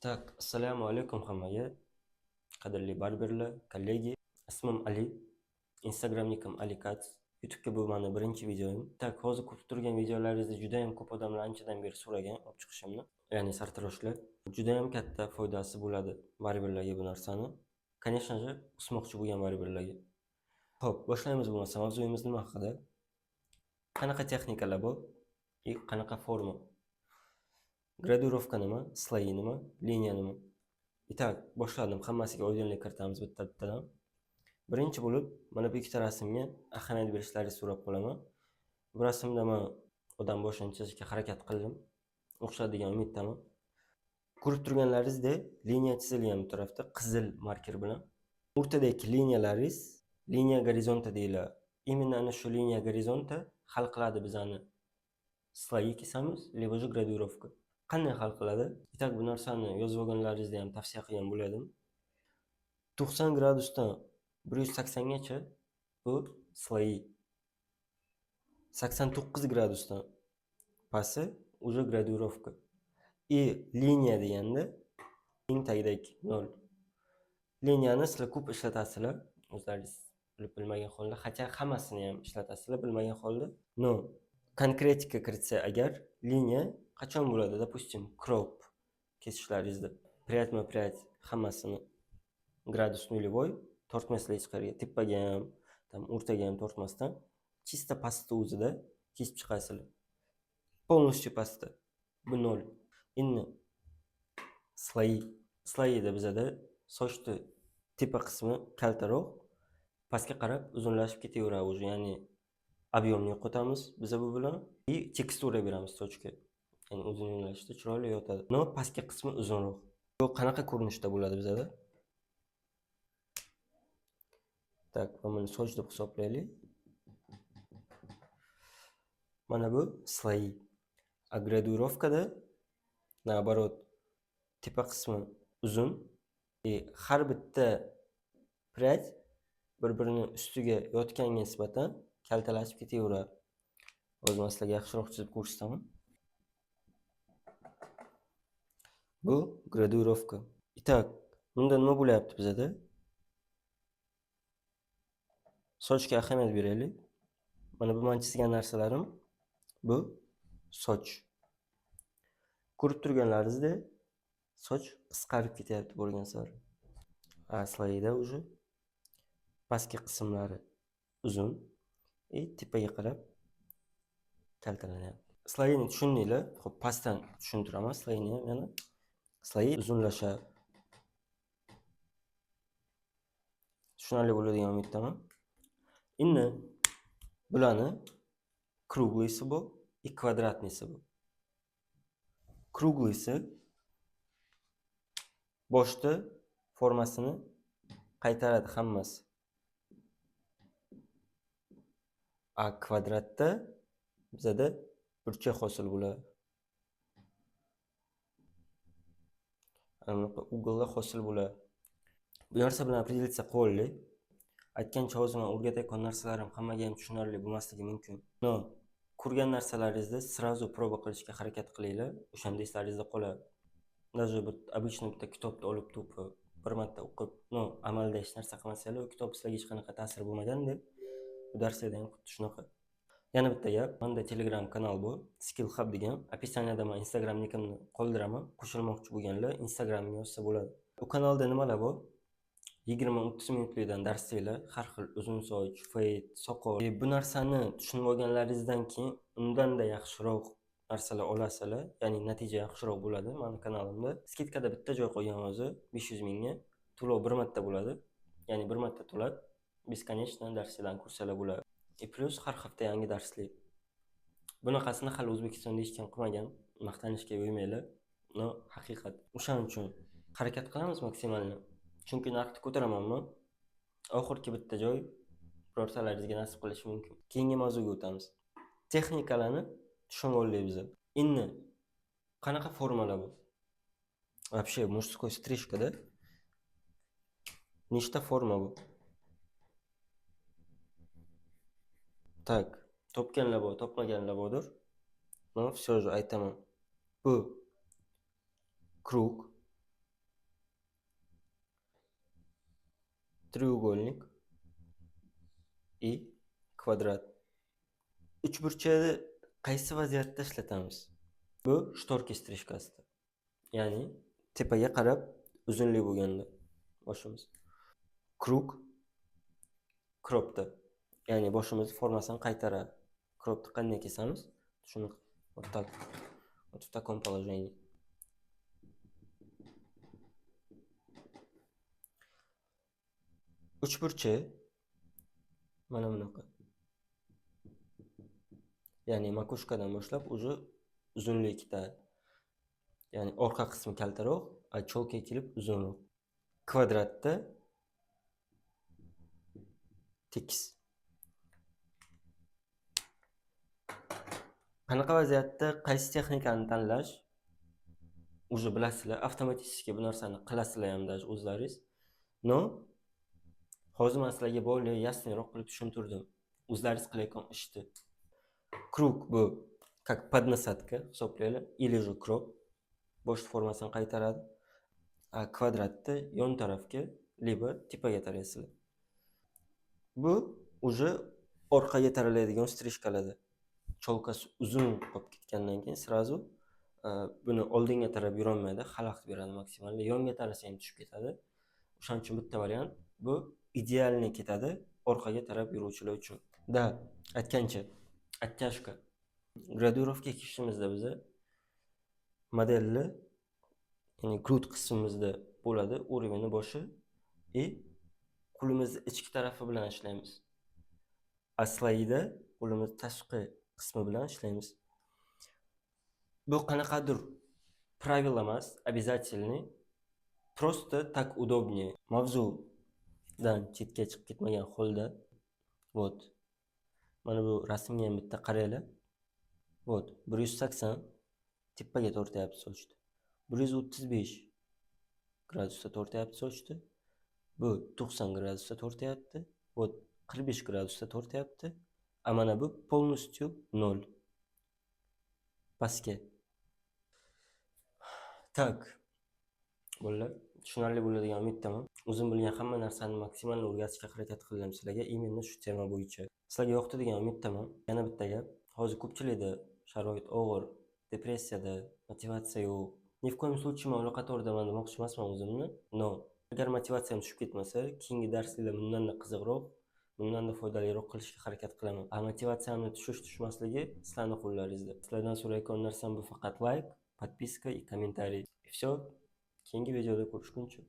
Так, assalomu alaykum hammaga. Qadrli barberlar, kollegi. Ismim Ali. Instagram nikim AliKats. YouTube'ga bu mani birinchi videoyim. Так, hozir ko'rib turgan videolaringizni juda ham ko'p odamlar anchadan beri so'ragan olib chiqishimni, ya'ni sartaroshlar. Juda ham katta foydasi bo'ladi barberlarga bu narsani. Конечно же, o'smoqchi bo'lgan barberlarga. Xo'p, boshlaymiz bo'lmasa. Mavzuyimiz nima haqida? Qanaqa texnikalar bor и qanaqa forma? Graduировка nima, слои nima, liniya nima? Итак, boshladim. Hammasiga oydinlik kiritamiz bitta-bittadan. Birinchi bo'lib, mana bu ikkita rasmga ahamiyat berishlaringizni so'rab qolaman. Bu rasmda men odam boshini chizishga harakat qildim. O'xshadi degan umiddaman. Ko'rib turganlaringizdek, liniya chizilgan bu tarafda qizil marker bilan. O'rtadagi liniyalaringiz линия горизонта deyiladi. Именно ana shu линия горизонта hal qiladi bizani слои kesamiz, либо же градировка. Qanday hal qiladi? Итак, bu narsani yozib olganlaringizda ham tavsiya qilgan bo'lardim. 90 gradusdan 180 gacha bu слои. 89 gradusdan pasti уже градировка. И liniya deganda eng tagidagi 0. Liniyani sizlar ko'p ishlatasizlar, o'zlaringiz bilib bilmagan holda, хотя hammasini ham ishlatasizlar bilmagan holda. Но konkretika kiritsa agar, liniya qachon bo'ladi? Допустим, crop kesishlaringizda прядь ma прядь hammasini gradus нулевой tortmaslar hech qayerga, tepaga ham, там o'rtaga ham tortmasdan, чисто pastni o'zida kesib chiqasizlar. Полностью pastda. Bu 0. Endi слои. Слои da bizada sochni tepa qismi kaltaroq, pastga qarab uzunlashib ketaveradi уже, ya'ni объем ni yo'qotamiz biza bu bilan и tekstura beramiz sochga. Ya'ni uzun yo'nalishda chiroyli yotadi. Но pastki qismi uzunroq. Bu qanaqa ko'rinishda bo'ladi bizada? Так, mana buni soch deb hisoblaylik. Mana bu слои. А градировка da наоборот, tepa qismi uzun и har bitta прядь bir-birini ustiga yotganga nisbatan kaltalashib ketaveradi. Hozir men sizlarga yaxshiroq chizib ko'rsataman. Bu градировка. Итак, bunda nima bo'lyapti bizada? Sochga ahamiyat beraylik. Mana bu men chizgan narsalarim bu soch. Ko'rib turganlaringizdek, soch qisqarib ketyapti bo'lgan sari. А слои da уже pastki qismlari uzun и tepaga qarab kaltalanyapti. Слои ni tushundinglar? Xo'p, pastdan tushuntiraman слои ni ham yana. Слои uzunlashadi. Tushunarli bo'ladi degan umiddaman. Endi bularni круглый si bor и квадратный si bor. Круглый si boshda formasini qaytaradi hammasi. А kvadratda bizada burchak hosil bo'ladi. Ana bunaqa угол lar hosil bo'ladi. Bu narsa bilan определиться qilib. Aytgancha hozir men o'rgatayotgan narsalarim hammaga ham tushunarli bo'lmasligi mumkin. Но ko'rgan narsalaringizni сразу proba qilishga harakat qilinglar, o'shanda eslaringizda qoladi. Даже bir обычный bitta kitobni olib turib, bir marta o'qib, но amalda hech narsa qilmasanglar, u kitob sizlarga hech qanaqa ta'siri bo'lmaganda, bu darslarda ham xuddi shunaqa. Yana bitta gap, menda Telegram kanal bor, Skill Hub degan. Описание da men Instagram nikimni qoldiraman. Qo'shilmoqchi bo'lganlar Instagramga yozsa bo'ladi. U kanalda nimalar bor? 20-30 minutlikdan darsliklar, har xil uzun soch, fade, soqol. Bu narsani tushunib olganlaringizdan keyin undanda yaxshiroq narsalar olasizlar, ya'ni natija yaxshiroq bo'ladi meni kanalimda. Скидка da bitta joy qolgan hozir 500 mingga. To'lov bir marta bo'ladi. Ya'ni bir marta to'lab, бесконечно darslarni ko'rsalar bo'ladi. И плюс har hafta yangi darslik. Bunaqasini hali O'zbekistonda hech kim qilmagan. Maqtanishga yo'ymanglar. Но haqiqat. O'shaning uchun harakat qilamiz максимально. Chunki narxni ko'taraman men. Oxirgi bitta joy birortalaringizga nasib qilishi mumkin. Keyingi mavzuga o'tamiz. Texnikalarni tushunib oldik biz. Endi qanaqa formalar bu? Вообще мужской стрижка da nechta forma bu? Так, topganlar bor, topmaganlar bordir. Но все же aytaman. Bu круг, Треугольник и kvadrat. Uchburchakni qaysi vaziyatda ishlatamiz? Bu шторка стрижка sida. Ya'ni tepaga qarab uzunlik bo'lganda boshimiz. Круг кроп da. Ya'ni boshimiz formasini qaytaradi. Кроп ni qanday kesamiz? Shuni вот так. Вот в таком положении. Uchburchak mana bunaqa. Ya'ni макушка dan boshlab уже uzunlik ketadi. Ya'ni orqa qismi kaltaroq, a cholka kelib uzunroq. Kvadratda tekis. Qanaqa vaziyatda qaysi texnikani tanlash уже bilasizlar, avtomatik bu narsani qilasizlar ham даже o'zlaringiz. Но hozir men sizlarga более ясный roq qilib tushuntirdim. O'zlaringiz qilayotgan ishni. Круг bu как поднасадка hisoblaylar, или же кроп bosh formasini qaytaradi. A kvadratni yon tarafga либо tepaga taraysizlar. Bu уже orqaga taraladigan стрижка larda. Cholkasi uzun qolib ketgandan keyin сразу buni oldinga tarab yurolmaydi, xalaqit beradi maksimal. Yonga tarasa ham tushib ketadi. O'shaning uchun bitta variant bu idealni ketadi orqaga tarab yuruvchilar uchun. Da, aytgancha, оттяжка. Graduировка kishimizda biza modelni, ya'ni грудь qismimizda bo'ladi, уровень boshi и qo'limizni ichki tarafi bilan ishlaymiz. Aslida qo'limiz tashqi qismi bilan ishlaymiz. Bu qanaqadir правило emas, обязательный. Просто так удобнее. Mavzudan chetga chiqib ketmagan holda. Вот. Mana bu rasmga ham bitta qaranglar. Вот, 180 tepaga tortyapti sochni. 135 gradusda tortyapti sochni. Bu 90 gradusda tortyapti. Вот 45 gradusda tortyapti. A mana bu полностью 0. Pastga. Так. Bolalar, tushunarli bo'ladi degan umiddaman. O'zim bilgan hamma narsani maksimal o'rgatishga harakat qildim sizlarga, именно shu tema bo'yicha. Sizlarga yoqdi degan umiddaman. Yana bitta gap. Hozir ko'pchilikda sharoit og'ir, depressiyada, motivatsiya yo'q. Ни в коем случае men unaqa to'g'ridaman demoqchi emasman o'zimni. Но, agar motivatsiyam tushib ketmasa, keyingi darsliklar bundan-da qiziqroq, bundan-da foydaliroq qilishga harakat qilaman. A motivatsiyamni tushish tushmasligi sizlarning qo'llaringizda. Sizlardan so'rayotgan narsam bu faqat like, подписка и комментарий. И всё. Keyingi videoda ko'rishguncha.